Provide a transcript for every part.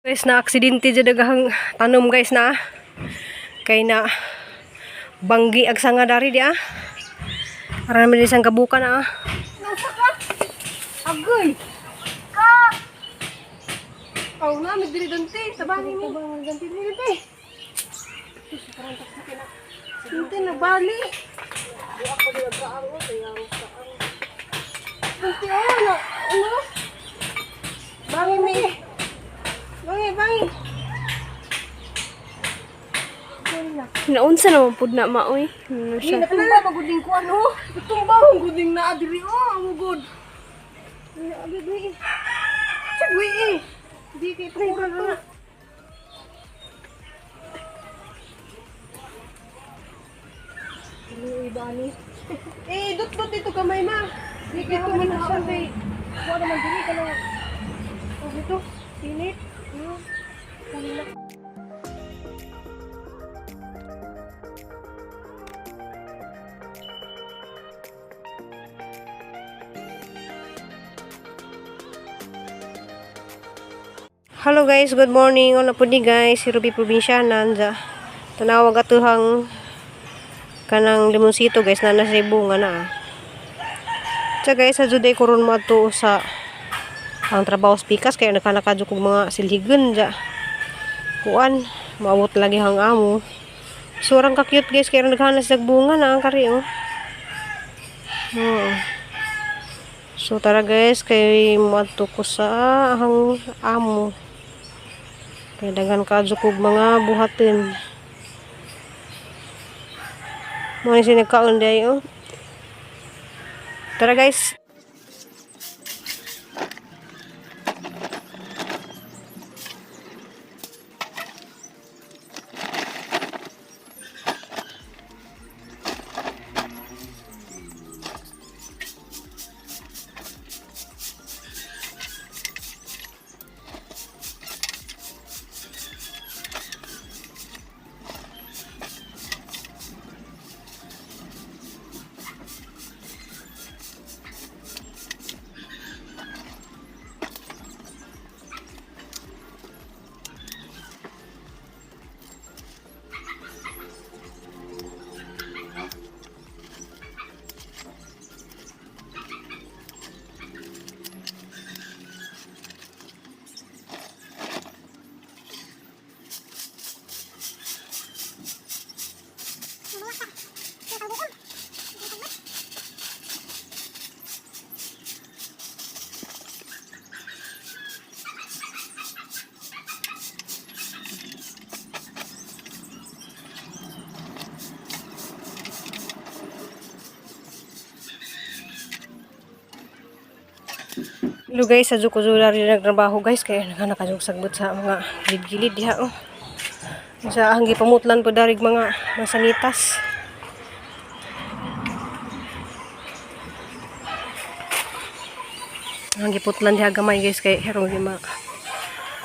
Guys, na aksidente jud daghang tanom, guys, na. Kay na banggi ag sanga dari di ah. Ara naman isang kabuka na ah. Agoy. Ka. Aw na mi diri dante, tabangi mi. Tabangi dante diri dante. Dante na bali. Di ako di agaang o kaya ang saan. Dante oh na ano? Bangi mi. Bangi, bangi. Naunsa naman pud na maoy. Ano Ay, siya? natumba ba gud ko ano? Natumba ang gud na diri oh, ang gud. Ay, abi dui. Sagwi eh. Di kay tukuran na. Ano iba ni? Eh, dot-dot dito kamay ma. Di kay tuman na siya kay. Kuha naman diri ka lang. Oh, dito. Init. Kunin na. Hello guys, good morning. Ano po ni guys, si Ruby Provinciana anja. Tanawag atuhang kanang limonsito guys na nasa bunga na. Ah. Tsa guys, sa juday kuron mo ato sa ang trabaho sa pikas kaya nakanakadyo kog mga silhigon ja. Kuan, maabot lagi hang amo. Surang ka cute guys kaya naghanas sa bunga na ang kari oh. Oo. So tara guys, kay moadto ko sa ang amo. Kay daghan kaadyo kog mga buhatin. Mo ni sinagkaon day oh. Tara guys. Hello guys, sa ko zula rin nagtrabaho guys kaya naghanap sagbot sa mga gilid-gilid diha oh. Sa ang gipamutlan po darig mga masanitas. Ang giputlan diha gamay guys kay herong lima.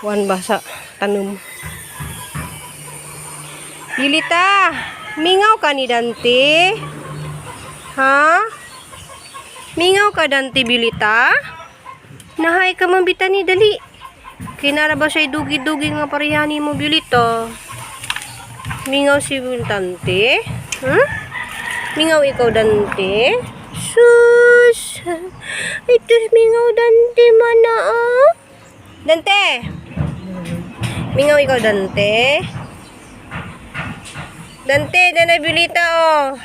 Kuan ba sa tanom. Lilita, mingaw ka ni Dante? Ha? Mingaw ka Dante Bilita? Nahay ka man bita ni dali. Kinara ba siya dugi-dugi nga parehani mo Bilita? Mingaw si Dante? Hmm? Mingaw ikaw Dante? Sus! Ito mingaw Dante man na ah. Dante! Mingaw ikaw Dante? Dante, danay Bilita oh.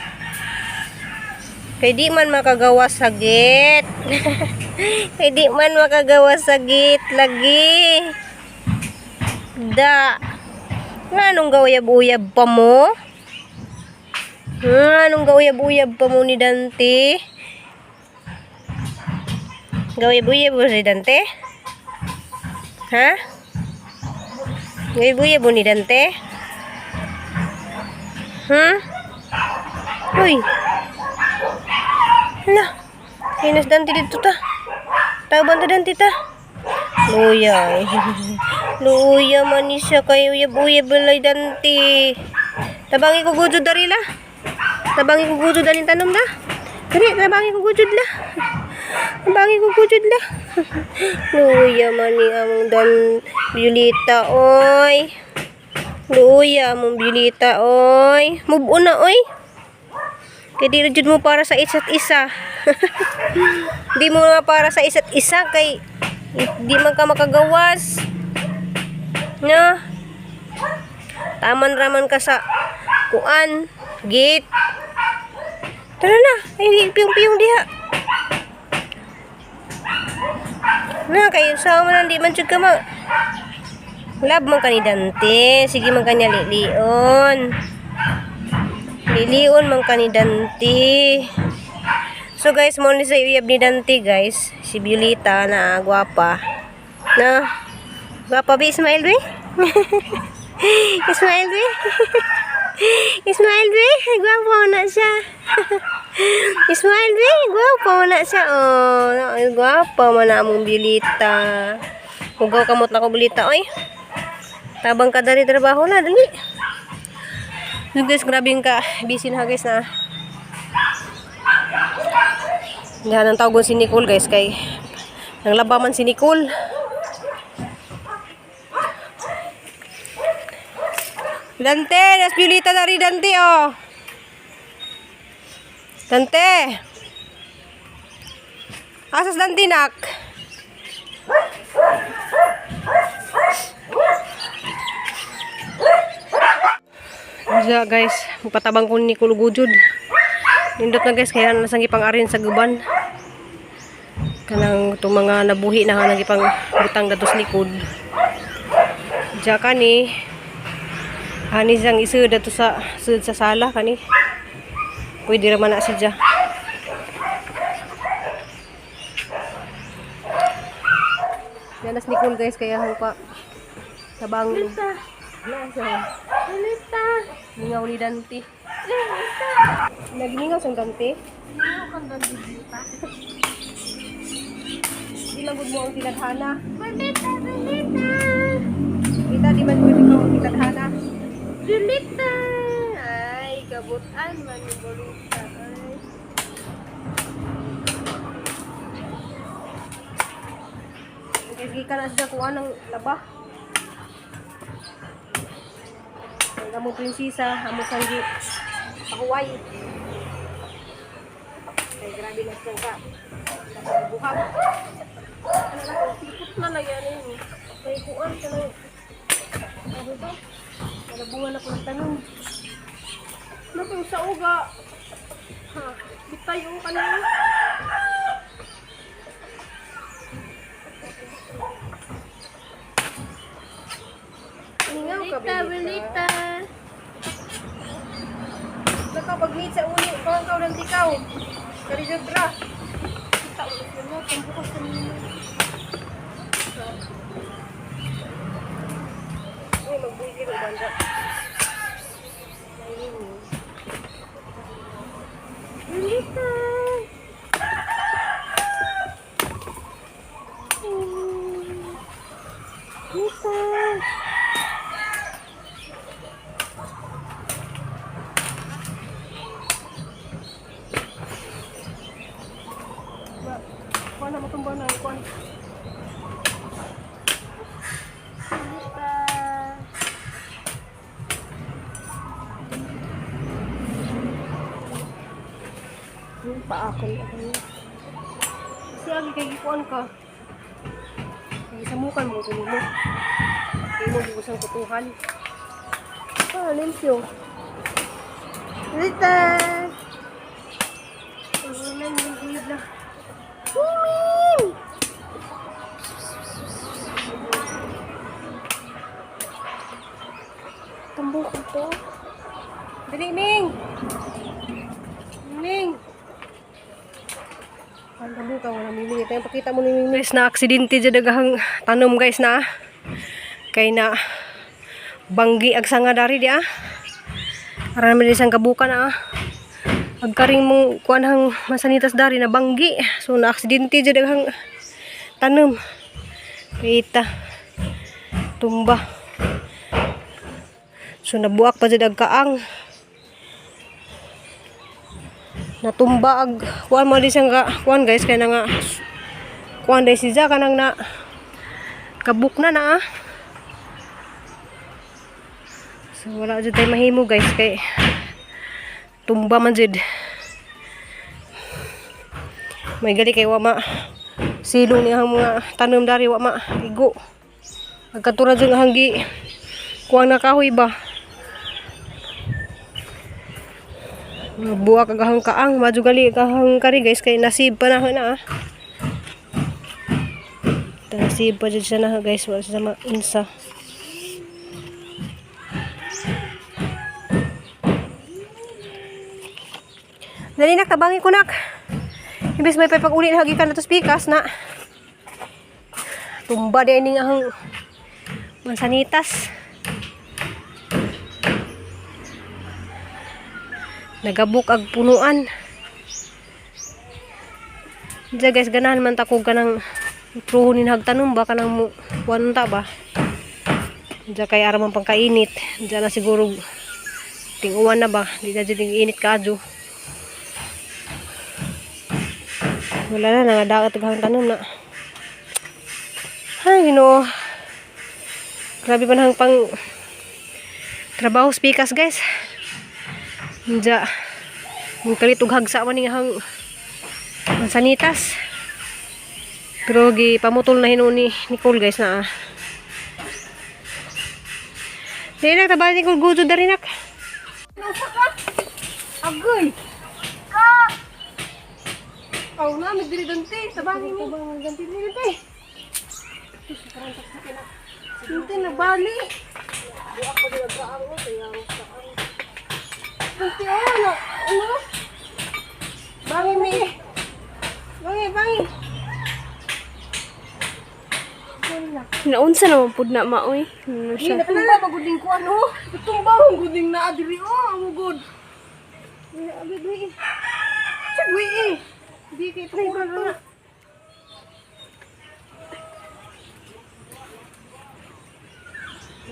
Kay di man makagawa sa gate. Kay di man makagawa sa gate lagi. Da. Nga nung gauyab-uyab pa mo? Nga nung gauyab-uyab pa mo ni Dante? Gauyab-uyab mo si Dante? Ha? Gauyab-uyab mo ni Dante? Hmm? Uy. Hala. Hinas Dante dito ta. Taban ta Dante ta. Luya eh. Luya man ni siya kay uyab-uyab balay Dante. Tabangi ko gudod dari la. Tabangi ko gudod daling tanom la. Dali, tabangi ko gudod la. Tabangi ko gudod la. Luya man ni among dan Violeta, oy. Luya among Violeta, oy. Move on na, oy. Kay di na jud mo para sa isa't isa. Di mo na para sa isa't isa kay di man ka makagawas. Na? Taman raman ka sa kuan, gate. Tara na, ay piyong-piyong diha. Na kayo sa man di man jud ka ma. Love man ka ni Dante, sige man kanya lilion. Lilion man ka ni Dante. So guys, mo ni sa uyab ni Dante guys, si Violeta na gwapa. Na gwapa bi Ismael bi? Ismael bi? Ismael bi? Gwapa na siya. Ismael bi? Gwapa na siya. Oh, ay, gwapa man na among Violeta. Hugaw kamot na ko Violeta oy. Tabang ka dari trabaho na dali. So guys, grabe yung ka busy na guys na. Yan ang tawagon si Nicole guys kay nanglaba man si Nicole. Dante, nas Violeta dari Dante oh. Dante. Asas Dante nak? Diya guys, patabang ko ni Nicole gujud. Nindot na guys, kaya nasang ipang-arin sa guban. Kanang itong mga nabuhi na hanang ipang butang datos likod. Diya kani, hani siyang isud dato sa sud sa sala kani. Pwede raman na siya. Yan nas Nicole guys, kaya hang pa tabang. Lita. Nasa. Lita. Mingaw ni Dante. Nagmingaw siyang Dante. Ano kang Lita? Di man gud mo ang tinadhana. Lita, Lita. Kita di man gud ikaw ang tinadhana. Lita. Ay, kabutan man ni Bolita. Ay. Guys, gikan na siya kuha ng laba. Ang among prinsesa, among sanggi. Pahuway. Ay, grabe na siyang ka. Buhat. Ano na, sipot na lang yan eh. May kuan ka lang. Ano to? Nalabungan na ko ng tanong. Ano sa uga? Ha, bitay o kanina. Mingaw ka, Lita, Lita. Nakapag-meet sa uni, pangkaw ng tikaw. Karijodra. Kita ulit mo, pambukas kanina. Uy, magbuhi ko banda. Lita. Lita. Kuan na matumba na, kuan. Lita. Yung paa ko na kayo. Kasi agi kay gikuan ka. Kay samukan mo kuno mo. Kay mo bugusang kutuhan. Ah, limpyo. Lita! Ang lang yung guyod na. Mimim! Tambok ko to. Dali, Ming! Ming! Ang dami ka, wala miming. Ito yung pakita mo ni Ming. Guys, na aksidente dyan dagahang tanom guys na. Kay na banggi ag sanga dari di ah. Arami din siyang kabukan ah. Agkaring mong kuan hang masanitas dari na banggi. So na aksidente dyan daghang tanom. Kita tumba. So nabuak pa jud ag kaang. Natumba ag kuan mo di siyang ka kuan guys kay na nga Kuan day siya kanang na kabuk na na ah. So wala jud tay mahimo, guys, kay tumba man jud. May gali kay wa ma silong ni ang mga tanom dari, wa ma igo. Nagkatura jud ang gi kuang na kahoy ba. Buwa kagahang kaang, majugali kahang kari, guys, kay nasib pa na na ah. Nasib pa jud siya na, guys, wala siya maunsa. Dali nak, tabangi ko nak. Imbes may pag-uli na hagikan na to pikas na. Tumba din ning ang mansanitas. Nagabuk ag punuan. Diya, guys, ganahan man ta ko kanang truhon ni hagtanom ba kanang mo kuan ta ba. Diya kay ara man pangkainit. Diya na siguro tinguan na ba. Di na jud init kaadyo. Wala na, nangadaot ang tanom na. Ay, Ginoo. Grabe pa nang pang trabaho sa pikas, guys. Diya. Mong kalit og hagsa man ning hang mansanitas. Pero gi pamutol na hinuon ni Nicole, guys, na ah. Dili nak, tabangi Nicole gudod dari nak. Agoy! Ka! Aw na, nagdiri dante. Tabangi mi. Tabangi dante ni dante. Dante nabali. Dante oh, na, ano? Bangi mi. Bangi, bangi. Naunsa naman pud na maoy. Ano Di siya? natumba pa guding ko ano. Natumba ang guding na adiri oh, ang gud. Abi dui. Sa dui eh. Di kay tukuran na.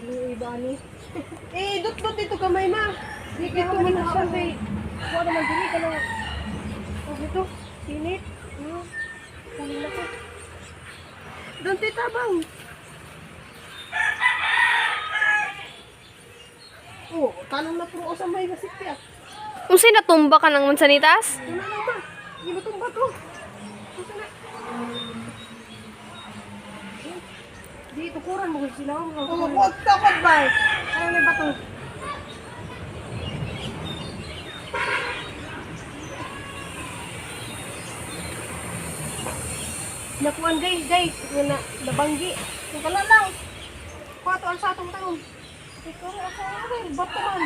Ano iba ni? Eh, dot-dot dito kamay ma. Di kay man na siya kay. Kuha naman dili ka lang. Oh, dito. Sinit. No. Kunin na ko. Dante tabang. Oh, tanong na puro sa may nasipya. Unsay natumba ka ng mansanitas? Ito na lang ba? Ginutumba to. Ito na. Di, tukuran mo kasi sila. Oh, huwag takot ba? Ano may bato? Nakuan, guys, guys, nga na nabanggi. Yung kala lang. Kuha to ang sa atong taon. Ikaw ako, ay, bato man.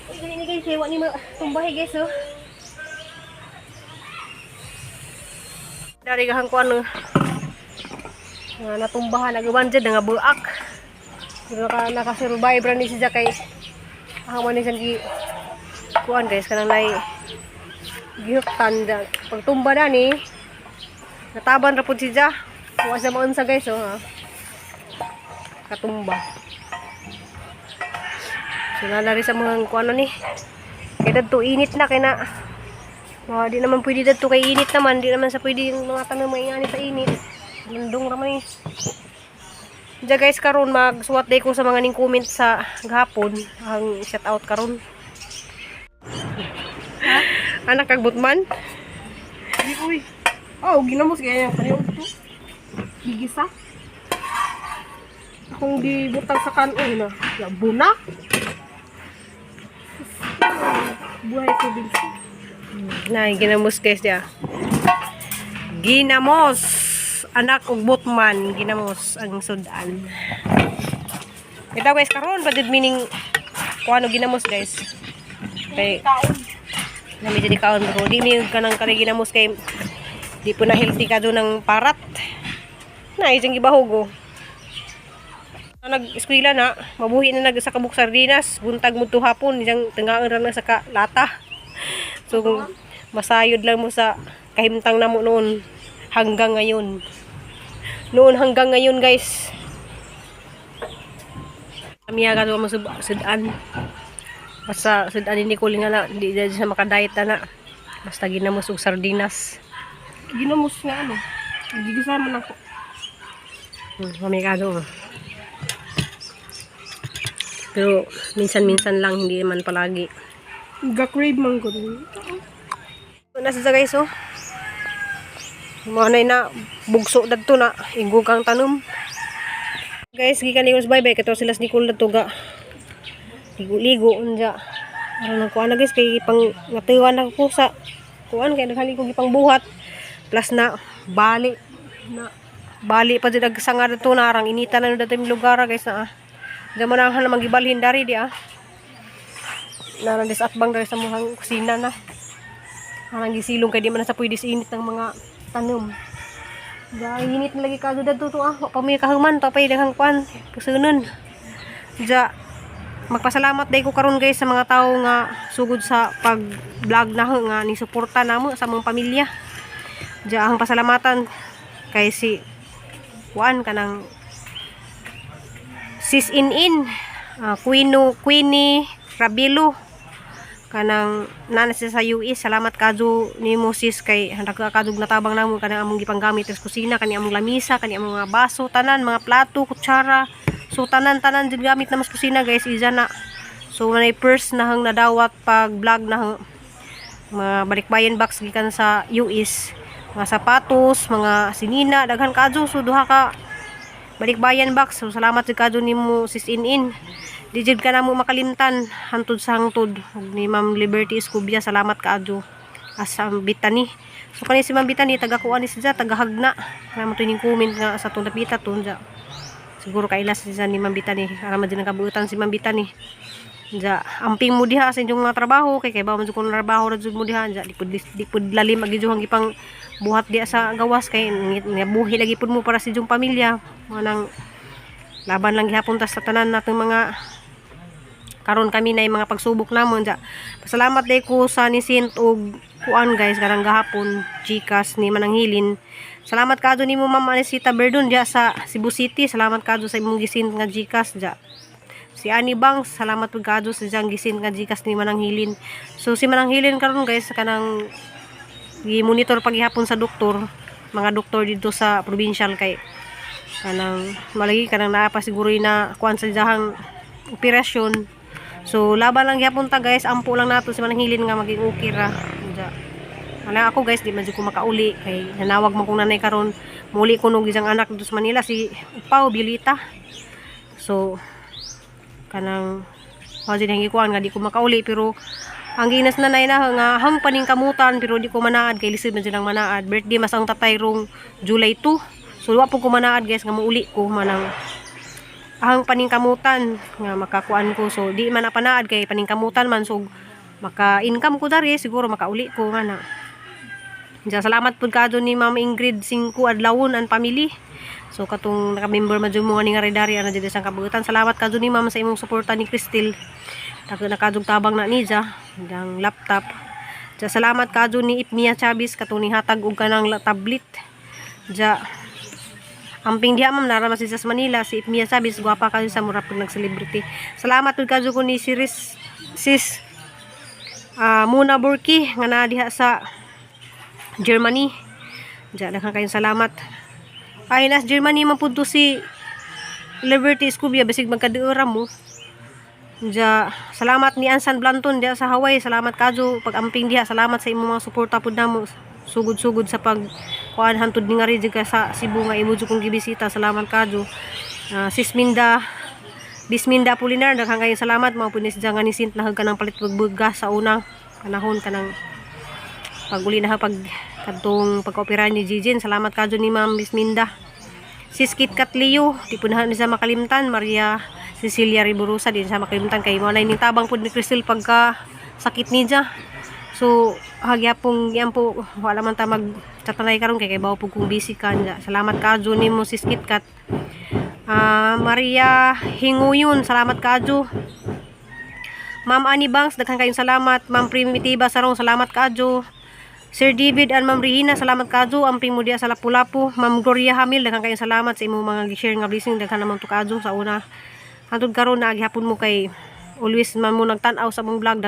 Uy, gani ni, guys, hewa ni ma tumbahi, guys, oh. Dari gahang ko ano. Nga natumbahan nagawan dyan, nga buak. Pero naka-survive ra ni siya kay ang man ni siyang gi kuan, guys, kanang nay gihuktan da. Pagtumba na ni nataban ra pud siya. Wa siya maunsa, guys, oh. Ha. Katumba. So nalari sa mga kuan ni. Kay dadto init na kay na. Oh, di naman pwede dadto kay init naman, di naman sa pwede yung mga tanong maingani sa init. Lundong ra man eh. Diya, guys, karon magsuwat day ko sa mga ning comment sa gahapon ang shout out karon. Anak kag butman. Di, uy. Oh, ginamos kaya yung pareho to. Gigisa. Akong gibutang sa kanon na. Ya, buna. Buhay ko din siya. Na ginamos, guys, diya. Ginamos anak og butman, ginamos ang sudan. Ito, guys, karon pa jud meaning kuano ginamos, guys. Kay na medyo di kaon bro. Di mi kanang kani ginamos kay di po na healthy ka do ng parat. Na isang gibahog oh. Nag-eskwela na, mabuhi na nag sa kabuk sardinas, buntag mo to hapon, isang tingaan ra na sa ka, lata. So, masayod lang mo sa kahimtang namo noon hanggang ngayon. Noon hanggang ngayon, guys. Kami agad mo sudan. Basta sudan ni Nicole nga na di dyan siya makadiet na na. Basta ginamos og sardinas. Ginamos nga ano. Gigisa man ako. Kami kado. Pero minsan-minsan lang, hindi naman palagi. Ga-crave man ko rin. Nasa sa guys, oh. Mga na bugso dadto na igog ang tanom. Guys, gikan ni bye bye kato sila sa Nicole dadto ga. Ligo-ligo unja. Aron ang kuan na guys, kay pang ngatuan na ko sa kuan kay daghan ko gipang buhat. Plus na bali na bali pa jud ag sanga dadto na arang inita na dadto yung lugar ah, guys na. Ah. Diyan mo na ang naman gibalhin dari di ah. Naran dis atbang dari sa muhang kusina na. Parang gisilong kay di man na sa pwede sa init ng mga tanom. Ja, init na lagi kaso dadto to ah. Wa pa may kahuman pa pay daghang kuan. Pusunon. Ja, magpasalamat day ko karon guys sa mga tao nga sugod sa pag-vlog na ho, nga ni suporta namo sa among pamilya. Ja, ang pasalamatan kay si kuan kanang Sis In In, Queeno, Queenie Rabilo, kanang nana siya sa US. Salamat kadyo nimo sis kay handak ka kadyo natabang namo kanang among gipanggamit sa kusina, kani among lamisa, kani among mga baso, tanan, mga plato, kutsara. So tanan tanan jud gamit na mas kusina guys, isa na. So manay first na hang nadawat pag vlog na hang mga balikbayan box gikan sa US, mga sapatos, mga sinina, daghan kadyo. So duha ka balikbayan box. So salamat jud kadyo nimo sis In In, di jud ka namo makalimtan hantod sa hangtod. Ug ni Ma'am Liberty Escobia, salamat kaadyo as ang Bitani. So kani si Ma'am Bitani, taga kuan ni siya, taga Hagna. Namo to ning comment nga sa tong dapita to ja. Siguro kailas siya ni Ma'am Bitani, ara man din ang kabuutan si Ma'am Bitani. Ja, amping mo diha sa inyong mga trabaho kay kay ba man jud kung trabaho ra jud mo diha ja, di pud lalim ag inyong gipang buhat diha sa gawas kay buhi lagi pud mo para sa inyong pamilya. Manang laban lang gihapon ta sa tanan natong mga karon kami na yung mga pagsubok namon ja. Pasalamat day ko sa ni Sint og kuan guys karang gahapon GCash ni Mananghilin. Salamat kadto nimo Ma'am Anisita Berdon diya sa Cebu City. Salamat kadto sa imong gisint nga GCash ja. Si Annie Bangs, salamat pud kadto sa diyang gisint nga GCash ni Mananghilin. So si Mananghilin karon guys kanang gi-monitor paghihapon sa doktor, mga doktor dito sa provincial kay kanang malagi kanang naa pa siguro na kuan sa diyang operasyon. So laban lang gyapon ta guys, ampo lang nato si Mananghilin nga maging okay ra. Diya. Wala ako guys, di man jud ko makauli kay nanawag man kong nanay karon. Muli ko nog isang anak dito sa Manila, si Pau Biolita. So kanang mao jud ang gikuan nga di ko makauli, pero ang ginas nanay na nga hang paning kamutan, pero di ko manaad kay lisod man jud ang manaad. Birthday mas ang tatay rong July 2. So wa po ko manaad guys nga muuli ko, manang ang paningkamutan nga makakuan ko. So di man napanaad kay paningkamutan man. So maka-income ko dari siguro makauli ko nga na. Diyan, salamat pud kadto ni Ma'am Ingrid Singko Adlawon and family. So katong naka-member man jud mo nga ni nga dari ana jud sa kabuutan. Salamat kadto ni Ma'am sa imong suporta ni Cristel. Dako na kadtong tabang na niya dang laptop. Diyan, salamat kadto ni Ipmia Chavez katong nihatag og kanang tablet. Diyan, amping diha ma'am, nara man siya sa Manila, si Ipmia Chavez, gwapa kayo sa mura pag nag-celebrity. Salamat pud kadto ko ni si Riz, sis Muna Burki nga naa diha sa Germany. Diyan, daghan kayong salamat. Ay, nas Germany man pud to si Liberty Escobia, basig magkadiura mo. Diya, salamat ni Ansan Blanton diha sa Hawaii. Salamat kadyo pag-amping diha. Salamat sa imong mga suporta pud namo. Sugod-sugod sa pag kuan hantod ni nga rin ka sa Cebu nga imo jud kong gibisita. Salamat kadyo. Sis Minda Bisminda Apolinar, daghan kayong salamat. Mao pud ni siya nga ni Sint na kanang palit bugas sa unang panahon kanang pag-uli na ha pag kadtong pagka-opera ni Jijin. Salamat kadyo ni Ma'am Bisminda. Sis Kit Kat Leo, di po na siya makalimtan. Maria Cecilia Riburusa, di na siya makalimtan. Kay mo na tabang po ni Crystal pagka sakit niya. So, hagyapong yan po, wala man ta mag tatanay karon kay bawo po kung busy ka niya. Salamat kadyo ni mo Sis Kit Kat. Maria Hinguyon, salamat kadyo. Ma'am Annie Banks, daghan kayong salamat. Ma'am Primitiva Sarong, salamat kadyo. Sir David and Ma'am Regina, salamat kadyo. Amping mo diya sa Lapu-Lapu. Ma'am Gloria Hamil, daghan kayong salamat sa imong mga gi-share nga blessing. Daghan naman to kadyo sa una. Hantod karon na gihapon mo kay always man mo nagtan-aw sa mong vlog.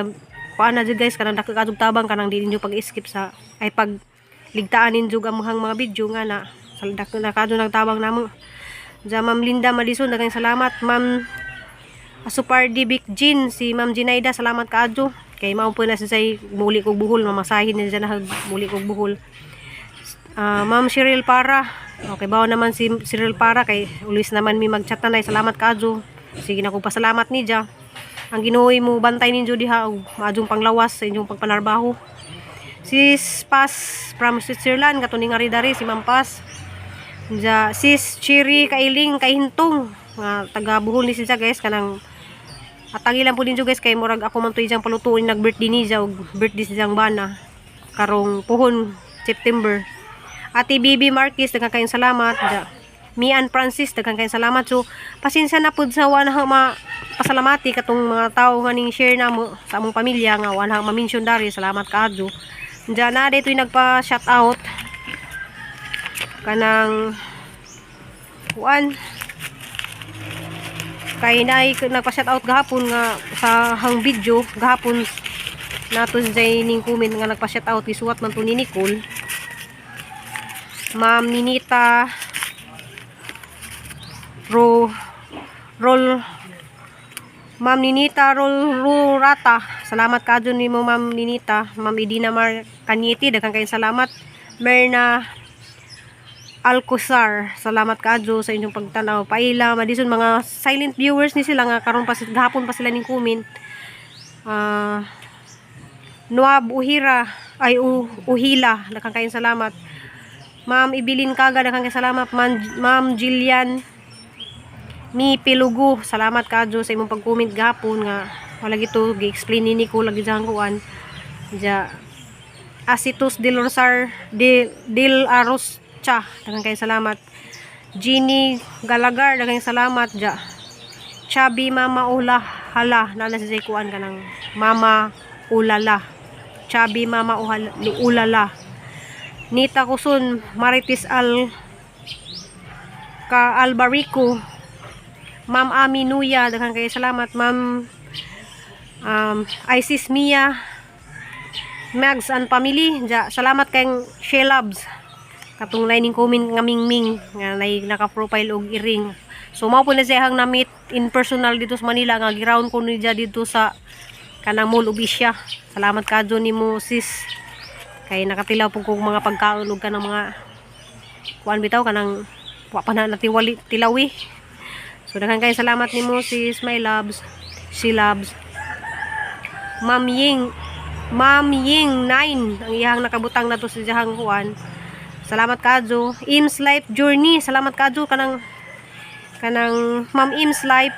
Kuan na jud guys, kanang dako kadtong tabang kanang di ninyo pag-skip sa ay pag ligtaan ninyo ang mga video nga na sa dako na kadto nagtabang namo. Ja, Ma'am Linda Madison, daghang salamat. Ma'am Asupardi Big Jean, si Ma'am Ginaida, salamat kaadyo. Kay mao po na siya say muli kog buhol, mamasahin niya dyan na muli kog buhol. Ah, Ma'am Cheryl Para. Okay, bawa naman si Cheryl Para kay ulis naman mi magchat tanay. Salamat kaadyo. Sige na kong pasalamat niya. Ang Ginoo mo bantay ninyo diha og maadjong panglawas sa inyong pagpanarbaho. Sis Paz from Switzerland, katuning nga dari si Ma'am Paz. Ja, sis Chiri Kailing Kahintong nga taga Bohol ni siya guys, kanang atangi lang po ninyo guys kay murag ako man to iyang palutuin, nag birthday niya og birthday siyang bana karong puhon September. Ate Bibi Marquez, daghang kayong salamat. Ja. Mian Francis, daghang kayong salamat. So, pasensya na pud sa wala ma pasalamati katong mga tao nga ning share namo sa among pamilya nga wala ma-mention dari. Salamat kaadyo. Diyan na dito'y nagpa shout out kanang kuan kay naay nagpa shout out gahapon nga sa hang video gahapon nato jay ning comment nga nagpa shout out, gisuwat man to ni Nicole. Ma'am Ninita Ro Rol, Ma'am Ninita Rol Rurata, salamat ka dyan nimo, Ma'am Ninita. Ma'am Idina Mar Kanyeti, daghang kayong salamat. Merna Alcosar, salamat kaadyo sa inyong pagtanaw. Paila, Madison, mga silent viewers ni sila nga karon pa gahapon pa sila ning comment. Ah, Noab Uhira ay Uhila, daghang kayong salamat. Ma'am Ibilin Kaga, daghang kayong salamat. Ma'am Jillian Mi Pilugo, salamat kaadyo sa imong pag-comment gahapon nga wala gito gi-explain ni Nico lagi dyan kuan. Ja, Asitus Del Rosar Del, Del Aroscha, daghang kayong salamat. Jeannie Galagar, daghang salamat. Ja, Chabi Mama Ula Hala, nana si kuan kanang Mama Ulala. Chabi Mama Ulala. Nita Kusun, Marites Al Ka Albarico, Ma'am Ami Nuya, daghang kayo salamat. Ma'am Isis Mia, Mags and Family, ja, salamat kayong Shelabs. Katong lining comment nga Mingming, nga nay naka-profile og iring. So mao po na siya hang na-meet in personal dito sa Manila nga giround ko niya dito sa kanang Mall of Asia. Salamat kadyo nimo, sis. Kay nakatilaw po kog mga pagkaon ug kanang mga kuan bitaw kanang wa pa na natiwali tilawi. So daghan kayo salamat nimo, sis, my loves. She loves. Ma'am Ying, Ma'am Ying 9 ang iyang nakabutang na to sa iyang kuan. Salamat kadyo. Ims Life Journey, salamat kadyo kanang Ma'am Ims Life,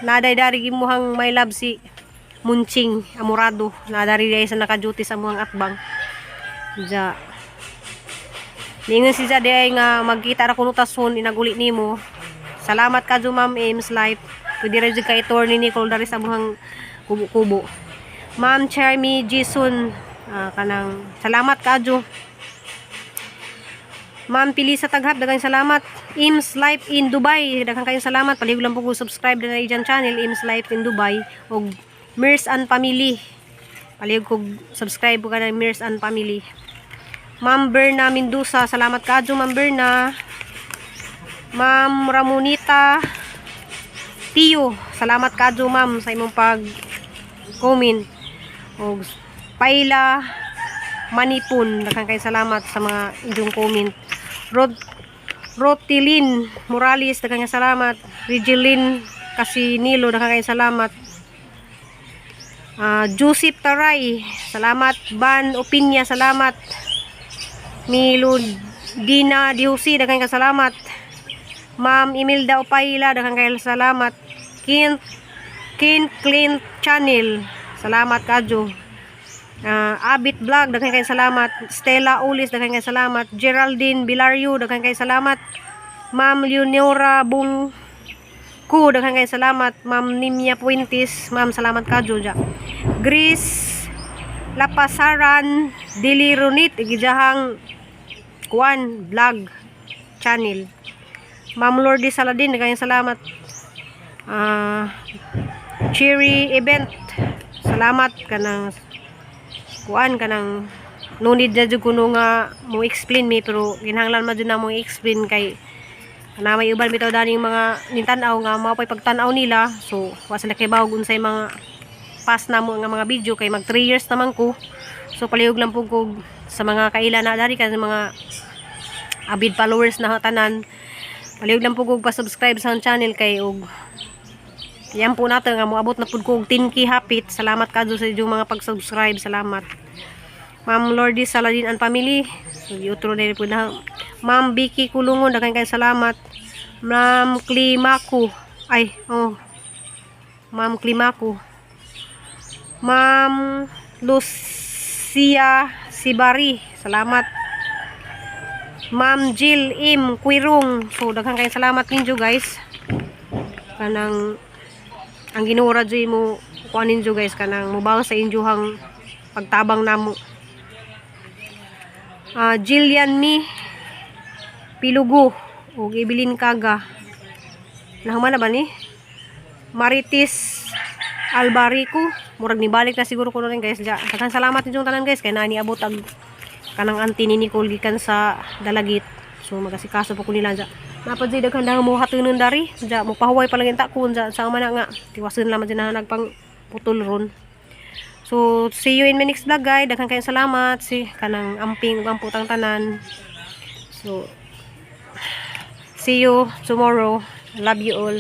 naday dari gimuhang my love si Munching Amorado, nadari dai sa naka-duty sa muhang atbang. Ja. Ningon si Jade ay nga magkita ra kuno ta soon inaguli nimo. Salamat kadyo, Ma'am Ims Life. Pwede ra jud kay tour ni Nicole dari sa muhang kubo-kubo. Ma'am Chermy Jason, kanang salamat kadyo. Ma'am Pili sa Taghap, daghang salamat. Ims Life in Dubai, daghang kayong salamat. Palihog lang po kung subscribe na na channel Ims Life in Dubai ug Mirs and Family. Palihog kog subscribe po ka ng Mirs and Family. Ma'am Berna Mendoza, salamat kadyo, Ma'am Berna. Ma'am Ramonita Tio, salamat kadyo, ma'am, sa imong pag comment. Og Paila Manipun, daghang kayong salamat sa mga inyong comment. Rotilin Morales, daghang kayong salamat. Regeline Casinilo, daghang kayong salamat. Ah, Joseph Taray, salamat. Ban Opinya, salamat. Miludina Diusi, daghang kayong salamat. Ma'am Imelda Opayla, daghang kayong salamat. Kint Kint Clint Channel, salamat kadyo. Abit Vlog, daghang kayong salamat. Stella Ulis, daghang kayong salamat. Geraldine Bilario, daghang kayong salamat. Ma'am Leonora Bung Ku, daghang kayong salamat. Ma'am Nimia Puentes, ma'am, salamat kadyo ja. Grace Lapasaran Dilironit, gijahang kuan vlog channel. Ma'am Lourdes Saladin, daghang salamat. Cherry event. Salamat kanang kuan, kanang no need na jud kuno nga mo explain mi, pero ginhanglan man jud na mo explain kay na may uban bitaw daning mga nintan-aw nga mao pay pagtan-aw nila, so wa sila kay bawog unsay mga past namo nga mga video kay mag 3 years naman ko. So palihog lang po ko sa mga kaila na dari kay mga avid followers na tanan, palihog lang po ko pa-subscribe sa akong channel kay og yan po nato nga moabot na pud ko og 10K hapit. Salamat kadto sa inyong mga pag-subscribe. Salamat, Ma'am Lordy Saladin and family. So giutro na rin po na. Ma'am Vicky Kulungon, daghan kayong salamat. Ma'am Klimaku, ay, oh, Ma'am Klimaku, Ma'am Lucia Sibari, salamat. Ma'am Jill M. Quirong. So, daghan kayong salamat ninyo, guys. Kanang ang Ginoo ra jud mo kuan ninyo, guys, kanang mobang sa inyohang pagtabang namo. Ah, Jillian Mi Pilugo ug Evelyn Kaga. Nahuman na ba ni? Maritis Albarico. Murag nibalik na siguro ko rin, guys. Ja. Daghang salamat ninyong tanan, guys, kay naa niabot ang kanang auntie ni Nicole gikan sa Dalagit. So magasikaso po ko nila ja. Napad jud daghan dahang mo hatunon dari. Ja mo pahuway pa lang ta ko ja sa man na nga tiwason lamang din na nagpang putol ron. So see you in my next vlog, guys. Daghan kayong salamat si kanang amping ug amputang tanan. So see you tomorrow. Love you all.